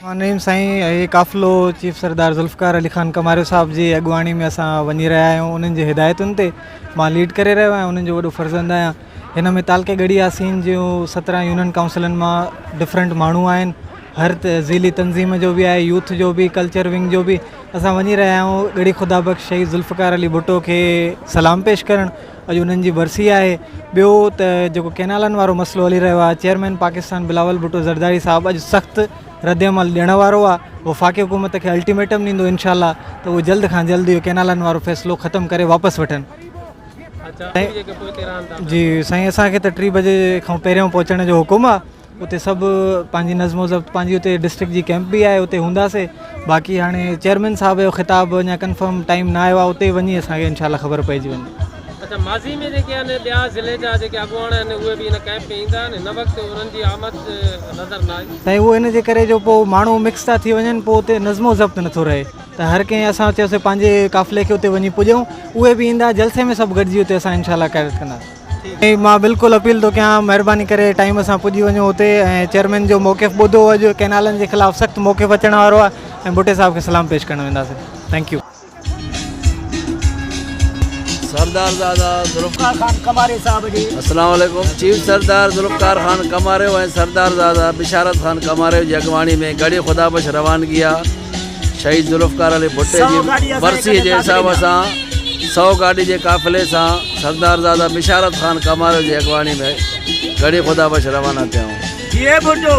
نعيم سائين هي قافلو چيف سردار ذوالفقار علي خان ڪماريو صاحب جي اڳواڻي ۾ اسان وڃي رهيا آهيون انهن جي هدايتن تي مان ليڊ ڪري رهيو آهيان انهن جو وڏو فرزند آهيان هن ۾ تعلقي ڳڙهي ياسين جون 17 يونين ڪائونسلن مان ڊفرنٽ ماڻهو آهن هر ذيلي تنظيم جو به آهي يوٿ جو به ڪلچر ونگ جو به اسان وڃي رهيا آهيون ڳڙهي خدا بخش شهيد ذوالفقار علي ڀٽو کي سلام پيش ڪرڻ اڄ انهن جي برسي آهي ٻيو ته جيڪو ڪينالن وارو مسئلو هلي رهيو آهي چيئرمين پاڪستان بلاول ڀٽو زرداري صاحب اڄ سخت رد عمل ڏيڻ وارو آهي وفاقي حڪومت کي الٽيميٽم ڏيندو انشاء الله ته اهو جلد کان جلد اهو ڪينالن وارو فيصلو ختم ڪري واپس وٺن. جي سائين اسان کي ته ٽي بجي کان پهريون پهچڻ جو حڪم آهي. اتي سڀ پنهنجي نظم و ضبط پنهنجي اتي ڊسٽرڪٽ جي ڪيمپ به آهي اتي هونداسي باقي هاڻي چيئرمين صاحب جو خطاب اڃا ڪنفرم ٽائيم نه آيو آهي اتي وڃي اسان کي انشاء الله خبر پئجي ويندي. اڇا ماضي ۾ جيڪي آهن ٻيا ضلعي جا جيڪي اڳواڻ آهن اهي به هن ڪيمپ ۾ ايندا آهن هن وقت انهن جي آمد نظر نه آئي. سائين اهو ان جي ڪري جو پوء ماڻهو مڪس ٿا ٿي وڃن پوء اتي نظم و ضبط نٿو رهي ته هر ڪنهن اسان چيوسي پنهنجي قافلي کي اتي وڃي پڄون اهي به ايندا جلسي ۾ سڀ گڏجي اتي اسان انشاء الله قيادت ڪنداسين. مان بلڪل اپيل ٿو ڪيان مهرباني ڪري ٽائيم سان پڄي وڃو اتي ۽ چيئرمين جو موقف ٻڌو اڄ ڪئنالن جي خلاف سخت موقف اچڻ وارو آهي ۽ ڀٽي صاحب کي سلام پيش ڪرڻ وينداسين thank you. سردار زاده ذوالفقار خان ڪماري صاحب جي. السلام عليڪم چيف سردار ذوالفقار خان ڪماريو ۽ سردار زاده بشارت خان ڪماريو جي اڳواڻي ۾ ڳڙهي خدا بخش روانگي آ شهيد ذوالفقار علي ڀٽي جي ورسي جي حساب سان سو گاڏي جي قافلي سان سردار زاده بشارت خان ڪماريو جي اڳواڻي ۾ ڳڙهي خدا بخش روانا ٿيا آهيون. جيئي ڀٽو.